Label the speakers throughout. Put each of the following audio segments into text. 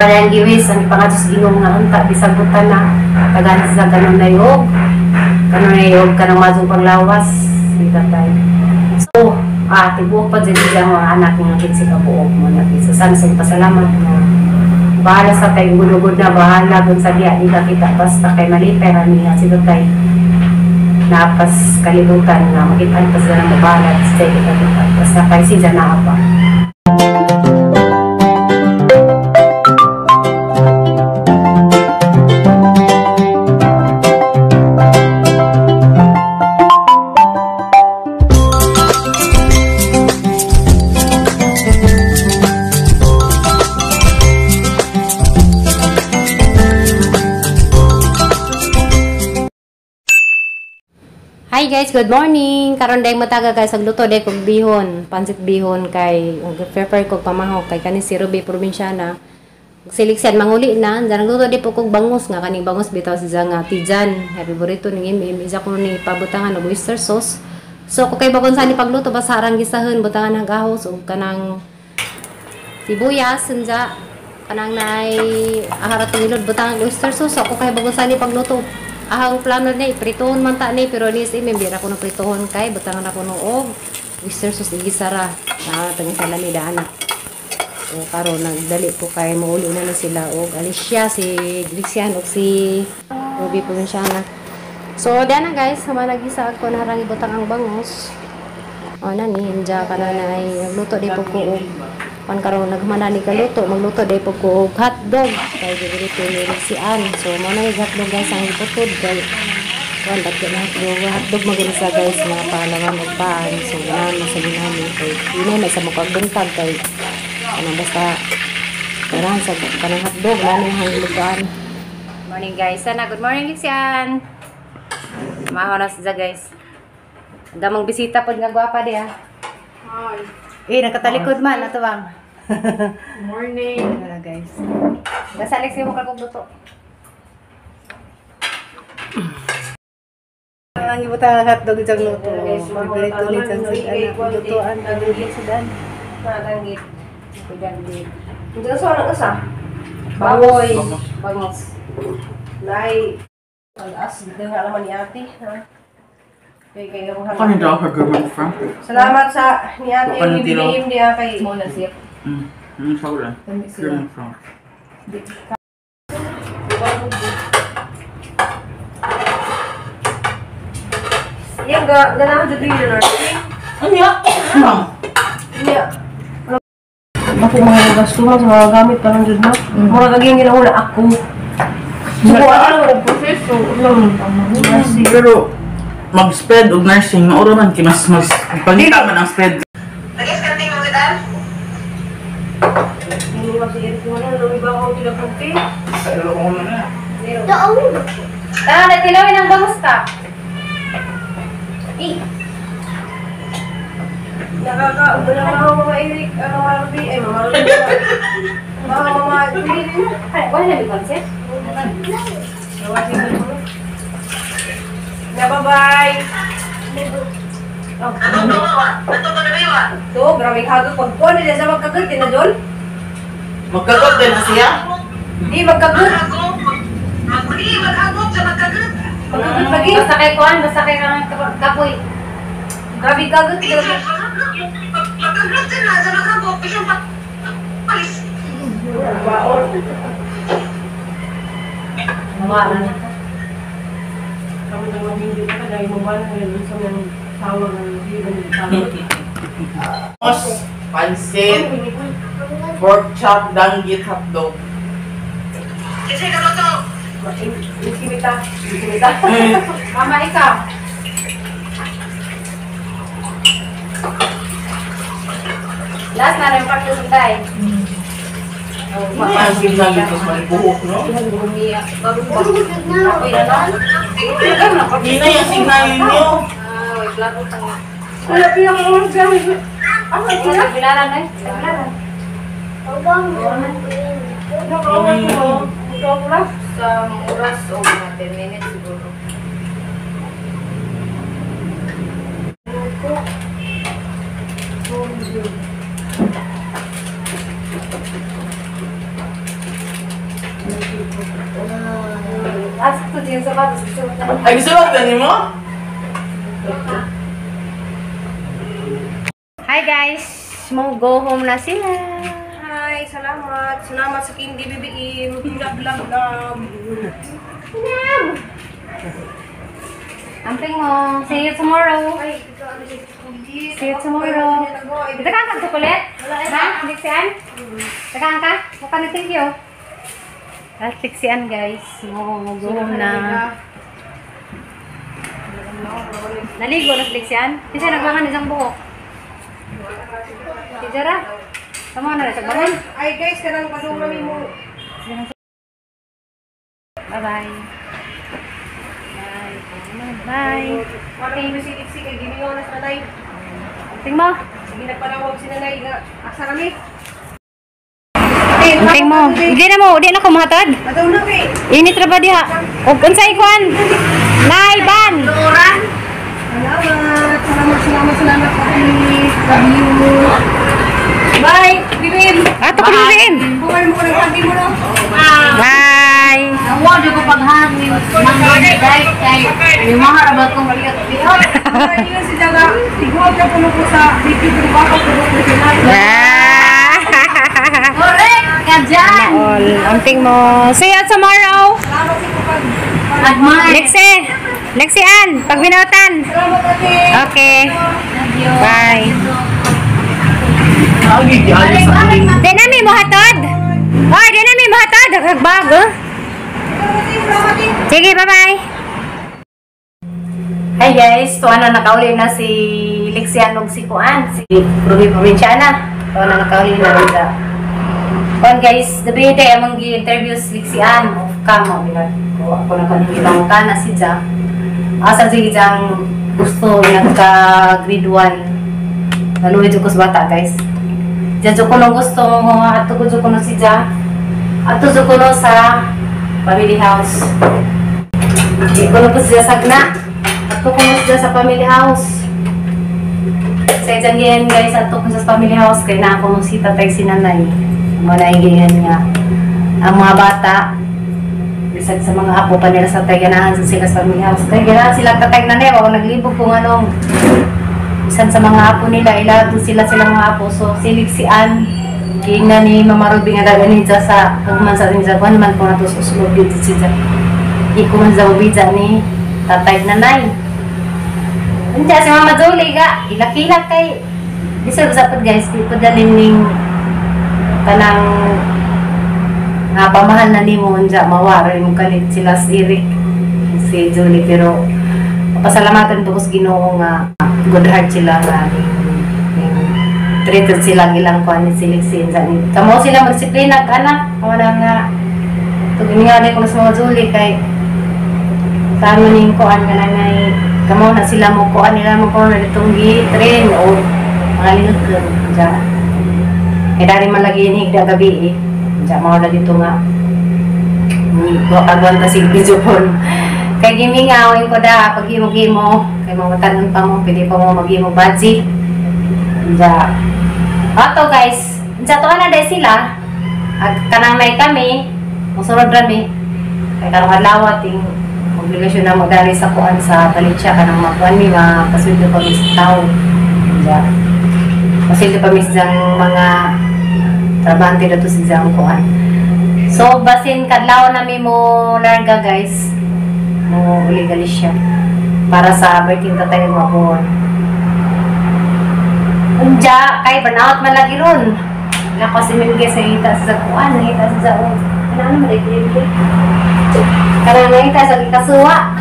Speaker 1: Ang giwis ang ipangadto sa Ginoo nga unta bisag buta na tagaan sa kanunay og kanang mazong panglawas si tatay. So, tibuok pa dyan siya mga anak nga 15 ka buok mo na sa sansong pasalamat nga bahala sa tay gudugod na bahala gun sa diya di ka kita basta kay malipay ra niya si tatay napas kalibutan nga makitaan pa sa mabalat sa kita kita basta kay siya naa pa. Hi guys, good morning. Karon day mataga guys, agluto day kog bihon, pansit bihon kay prepare kog pamahok kay kani si Ruby Probinsyana. Siliksian manguli na, nagluto day po kog bangus nga kaning bangus bitaw si nga tijan. Happy burrito ning im isa ko ni pabutangan og oyster sauce. So ko kay bagon sa ni pagluto basta arang gisahon butangan ang gahos ug kanang sibuyas unja kanang nay aharat ilod butangan oyster sauce. So ko kay bagon sa ni pagluto. Ahang plano ni prituhon man ta ni pero ni si bira ko na prituhon kay butangan ako noog oyster sauce igisara na tangin sa lamida anak. O karon nagdali ko kay mauli na na sila og Alicia si Grixian og si Ruby Provinciana. So diana guys, sama nagisa ako na harang ibutang ang bangus. O na ni inja kana nay nagluto di po ko og pan karon nagmana ni kaluto magluto day po ko og hotdog kay favorite ni Rixian. So mo na hotdog guys ang iputod kay kuan dagko na hotdog magud sa guys mga palawan og paan. So ganahan sa ginami kay inay na sa mukha buntag kay kanang basta ganahan sa kanang hotdog mao ni ang lutuan. Morning guys, sana good morning Rixian. Maho na siya guys. Ang damang bisita pod nga gwapa di ha.
Speaker 2: Hi.
Speaker 1: Eh, nakatalikod man, ato bang?
Speaker 2: Morning.
Speaker 1: Wala guys. Basta Alex, yung mukha kong luto. Ang ibutang hotdog diyang luto. Favorite ni Chan si anak. Lutuan, danggit sa dan.
Speaker 2: Danggit.
Speaker 1: Danggit.
Speaker 2: Hindi sa ano ka sa?
Speaker 1: Baboy. Bangos.
Speaker 2: Nay. Alas, hindi nga naman ni ate. Kay
Speaker 3: Ano daw her girlfriend from?
Speaker 2: Salamat sa ni ate yung bilihim niya kay Mona siya.
Speaker 3: Ano girlfriend from?
Speaker 2: Yang ga ganahan jud yun nursing.
Speaker 3: Ano ya?
Speaker 2: Nya. Ako mga gasto sa mga gamit pa lang jud na. Mura kag yung ginauna ako. So ano ang proseso lang.
Speaker 3: Pero mag-spread og nursing, mauro man kay mas pangita man ang spread.
Speaker 4: Lagis kanting mo gitan?
Speaker 2: Hindi mo siya ko na lumiba ko tila kunti.
Speaker 1: Doon. Tara, tilawin ang bangus ta. Eh.
Speaker 2: Nakaka wala ako mga Eric, ano Harvey, ay mga Harvey. Mga mga
Speaker 1: Ay, wala na concept.
Speaker 2: Na bye-bye. Oh. To, grabe hagod pagkuan nila sa magkagat din na dol.
Speaker 3: Magkagat din na siya?
Speaker 2: Di magkagat.
Speaker 4: Magkuli, maghagot sa magkagat.
Speaker 2: Magkagat lagi.
Speaker 1: Basta kay kuan, basta kay kapoy.
Speaker 2: Grabe kagat.
Speaker 4: Magkagat din na sa maghagot bisan pa. Alis.
Speaker 2: Baon.
Speaker 1: Mama na.
Speaker 2: Kami nang mamindi ka dahil mabala na yun sa mga tawag ng hiban ng tawag.
Speaker 3: Pansit, pork chop, danggit, hotdog.
Speaker 4: Kasi ka to.
Speaker 2: Ikimita. Ikimita.
Speaker 1: Mama, ikaw. Last na rin practice tayo.
Speaker 3: Hindi ang signal dito sa buhok, no? Hindi na yung signal ninyo.
Speaker 2: Wala pinang gamit. Ano sila?
Speaker 1: Bilaran eh. Bilaran.
Speaker 5: Sa oras o mga 10 minutes siguro.
Speaker 1: Asa to din sapatos gisulat na.
Speaker 3: Ay, gisulat na nimo?
Speaker 1: Hi guys, mo go home na sila.
Speaker 2: Hi, salamat. Salamat sa Candy BBM. Love, love, love.
Speaker 1: Amping mo. See you tomorrow. See you tomorrow. Tagaan ka chocolate? Ha? Liksian? Tagaan ka? Mukha na thank you. At liksian guys. Mo go home na. Naligo na si Liksian. Kasi nagbangan isang buhok. Si Jara. Tama na sa bangan.
Speaker 2: Ay guys, kanang padung nami mo.
Speaker 1: Bye-bye. Bye. Bye.
Speaker 2: Parang mo si Lixie kay gimingaw na sa nanay.
Speaker 1: Ting mo.
Speaker 2: Sige, nagpanawag si nanay nga. Asa kami?
Speaker 1: Ting mo. Hindi na mo, di na ko mahatod.
Speaker 2: Ataw na kay.
Speaker 1: Init ra ba diha? Og unsay kuan? Nay ban.
Speaker 2: Salamat, salamat, salamat, salamat ate. Love you. Bye, BBM.
Speaker 1: Ato ko rin.
Speaker 2: Bukan mo ko ng pagi mo no.
Speaker 1: Bye.
Speaker 5: Nawa jud ko paghangin. Manggay kay lima ra ba kong bihot.
Speaker 2: Ay, yun si Jaga. Tiguan ka puno ko sa BP pero baka puno ko sila.
Speaker 5: Correct ka dyan.
Speaker 1: All. Amping mo. See you tomorrow.
Speaker 2: Salamat sa pag.
Speaker 5: Admire.
Speaker 1: Lexi. Lexi Ann, pagbinutan.
Speaker 2: Salamat ate.
Speaker 1: Okay. Bye.
Speaker 3: Agi giayo sa akin.
Speaker 1: Di na mi mohatod. Oh, di na mi mohatod. Daghag oh.
Speaker 2: Salamat ate.
Speaker 1: Sige, bye-bye. Hi guys, tuwa na nakauli na si Lixian ug si Kuan, si Ruby Provinciana. Tuwa na nakauli na rin siya. Kuan guys, the day among gi-interview si Lixian off cam mo binag ko ako na kaning ibang kana si Ja. Asa si Jang gusto nagka grade 1. Naluwi jud ko sa bata guys. Diyan jud ko nung gusto mo ato ko jud ko no si Ja. Ato jud ko no sa family house. Di ko na po siya sagna. Ato ko na siya sa family house. Sa isang ganyan guys, ato ko sa family house kay na ako mong si tatay si nanay. Mga naigingan nga. Ang mga bata, bisag sa mga apo pa nila sa tay ganahan sa sila sa family house. Kay ganahan sila tatay nanay, wala naglibog kung anong bisan sa mga apo nila, ilado sila silang mga apo. So silig si Ann, kiingna ni Mama Ruby nga daganin siya sa agman sa ating jaguan man ko nato susulod dito siya. Iko man sa ubida ni tatay nanay. Unja si Mama Julie ga, ilak-ilak kay bisag sapod guys, di ko dalin ning kanang nga pamahal na nimo unja mawara imong kalit sila si Eric si Julie pero pasalamatan ko sa Ginoo nga good heart sila nga ning treated sila ilang kuan ni silig si unja ni kamo sila magdisiplina anak wala nga tugingan ko sa Mama Julie kay tama ning kuan ka na ngay kamo na sila mo kuan nila mo kuan na ditong gi-train o mga linukon dya kay dari man lagi ni higda gabi eh dya mao na dito nga agwan ta sig video phone kay gimingaw ko da pag himo-himo kay mga tanon pa mo pwede pa mo maghimo budget dya ato guys dya to na dai sila ag kanang nay kami mosunod ra mi kay karong adlaw ting obligasyon na magdali sa kuan sa Valencia kanang makuan mi mapasweldo pa mi sa tao. Diya. Pasweldo pa mi sa mga trabahante dato sa diyang kuan. So basin kadlaw na mi mo larga guys. Mo uli Galicia para sa birthday tatay mo abuon. Unja kay burnout man lagi ron. Nako si Mimge sa hita sa kuan, nahita sa jaon. Ano man lagi karang nangita sa kasuwa.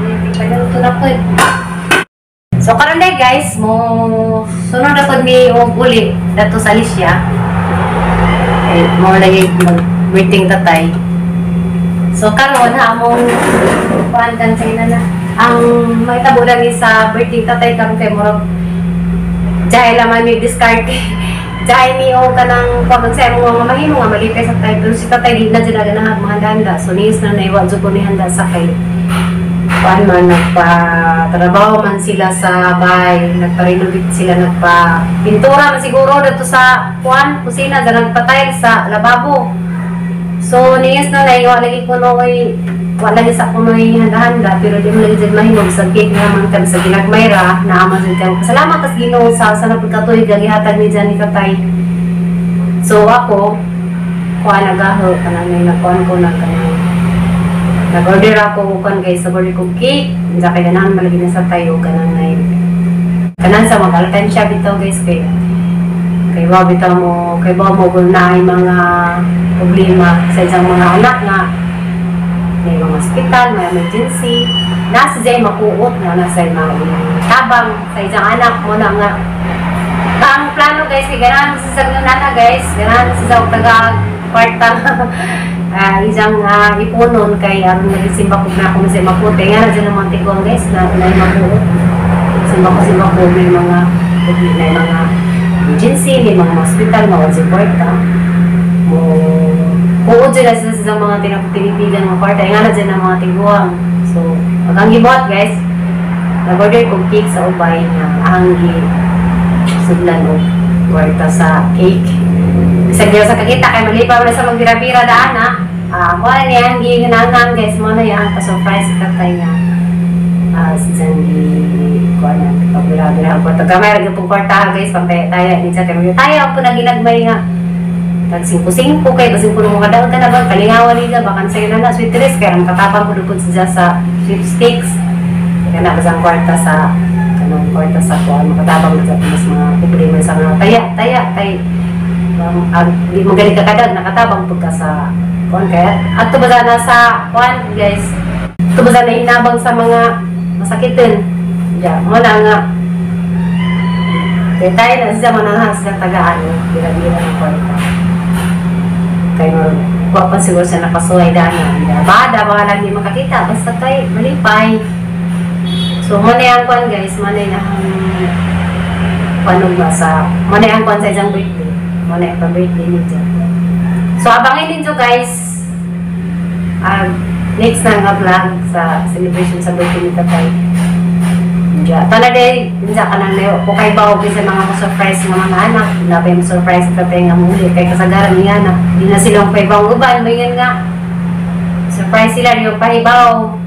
Speaker 1: Hindi na po. So karon day guys, mo sunod ako mi og uli dato sa Alicia. Eh mo lagi mag waiting tatay. So karon ha among kuan kan sa ina na. Ang mahitabo lagi sa birthday tatay karon kay murag jahe laman mi diskarte. Jahe mi o kanang kuan sa imong mga mahimo nga malipay sa tatay. Pero si tatay di na jud ganahan mga handa. So niis na naiwa jud ko ni handa sa kay kuan man nagpa-trabaho man sila sa bay, nagpa-renovate sila, nagpa-pintura man siguro dito sa kuan kusina, dyan nagpa-tile sa lababo. So niis na naiwa lagi ko no kay Wala lagi sa kunoy handa-handa, pero di mo lagi dyan mahimog sa cake nga man kami sa ginagmay ra naaman jud kayo. Salamat tas Ginoo sa napagkatuig nga gihatag ni dyan ni tatay. So ako kuha nagaho kanang may nagkuhan ko na kanang nag-order ako kuan guys, nag-order ko cake. Unsa kay ganahan malagi na sa tayo kanang nay kanan sa mag-alkan siya bitaw guys, kay kay ba bitaw mo kay ba mo na ay mga problema sa isang mga anak nga may mga hospital, may emergency, nasa dyan makuot nga nasa mga tabang sa isang anak mo na nga ang plano guys, kay ganahan sa sa nana guys, ganahan sa sa taga kwarta isang ipunon kay aron nagsimba ko na ako sa maputi nga na dyan ang mga tiguang guys na na makuot simba ko may mga may mga emergency, may mga hospital, mga sa kwarta mo kuod dyan sila sa mga tinitigan mga kwarta nga na dyan ang mga tiguang. So pag ang gibuhat guys, nag-order ko cake sa ubay nga ang sudlan og kwarta sa cake. Bisag di sa kakita kay malipa wala sa magbira-bira daan ha. Mo na niya ang gihinangan guys, mo na niya ang pa-surprise katay nga si Zandy kuan na pagbira-bira ang kwarta. Gamay ra gyud pong kwarta guys, pantay-taya ni sa kay tayo po na ginagmay nga tag 5-5 kay basin kuno mga daw ka na ba kalingawan niya bakan sa na sweet dress kay ang katabang ko dukod siya sa sweepstakes. Kaya na basang kwarta sa kanang kwarta sa kuan makatabang na sa mas mga problema sa mga taya taya kay di mo gali kakadag nakatabang pagka sa kuan kaya adto ba na sa kuan guys, adto ba na hinabang sa mga masakitin ya mo na nga kay tayo na siya mananghas sa tagaan bira-bira ng kwarta kay wa pa siguro siya nakasuway dana bada baka lang di makakita basta kay malipay. So mo na ang kuan guys, mo na ang panog ba sa mo na ang kuan sa isang birthday, mo na ang birthday niya. So abangin ninyo guys next na nga vlog sa celebration sa birthday ni tatay. Diya tala day unsa ka nang layo ko kay bawo sa mga mo surprise nga mga anak, na pa yung surprise tatay nga muli kay kasagaran niya na di na sila kay bawo uban mayan nga surprise sila yung pahibaw.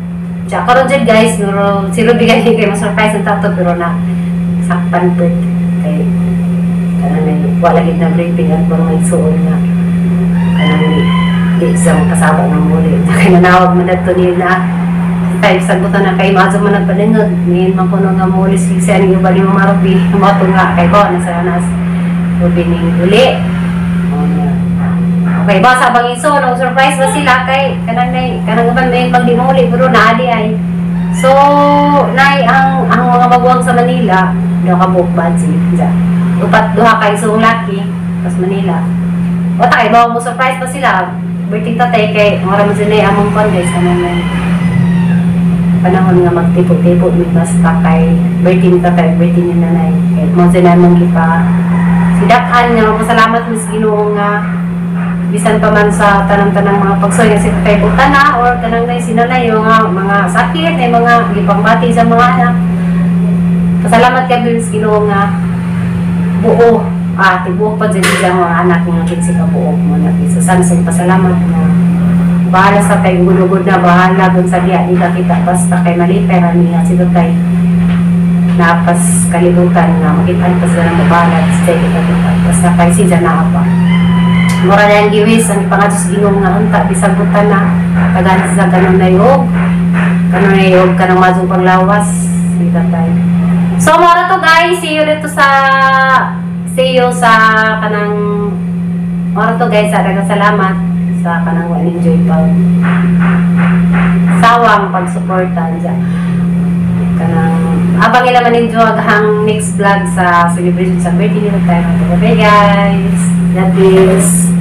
Speaker 1: Diya karon jud guys, nuro si Ruby gani kay mo surprise ang tato pero na sakpan pud kay kanang nay wala gid na briefing at mga igsuon nga kanang di sa kasaba ng muli. Kay nanawag man adto ni na kay sagutan na kay maazo man nagpadengag ngayon man kuno nga muli si siya ni uban ni Mama Ruby mo nga kay ko nasa nas Ruby ning uli. Okay ba sa bang iso no surprise ba sila kay kanang nay kanang uban may pag di muli pero naadi ay. So nay ang mga maguwang sa Manila do ka buok budget ja. Upat duha kay isong laki pas Manila. O ta kay ba mo surprise pa sila birthday tatay kay mura mo sila among kon guys kanang nay panahon nga magtipo-tipo mi basta kay birthday ni tatay birthday ni nanay kay mo sila among gipa sidakan nga magpasalamat mis Ginoo nga bisan pa man sa tanang-tanang mga pagsoy nga si tatay buta na or kanang nay sinanay yung mga sakit ay mga gipangmati sa mga anak. Pasalamat kay mis Ginoo nga buo tibuok pa jud siya mga anak nga kinsi ka buo mo na sa sana pasalamat nga bahala sa kay gudugod na bahala gun sa diya di ka kita basta kay malipay ra niya si tatay napas kalibutan nga makitaan pa sila ng bahala sa kita basta kay siya naa pa. Mura na ang giwis ang ipangadto sa Ginoo nga unta bisag buta na tagaan sa kanunay og kanang mazong panglawas si tatay. So mura to guys, see you dito sa see you sa kanang mura to guys, daghang salamat sa kanang wa enjoy pag sawang pagsuporta diya. Kanang abang ila man ninyo ang next vlog sa celebration sa birthday ni tatay. Bye guys. God bless.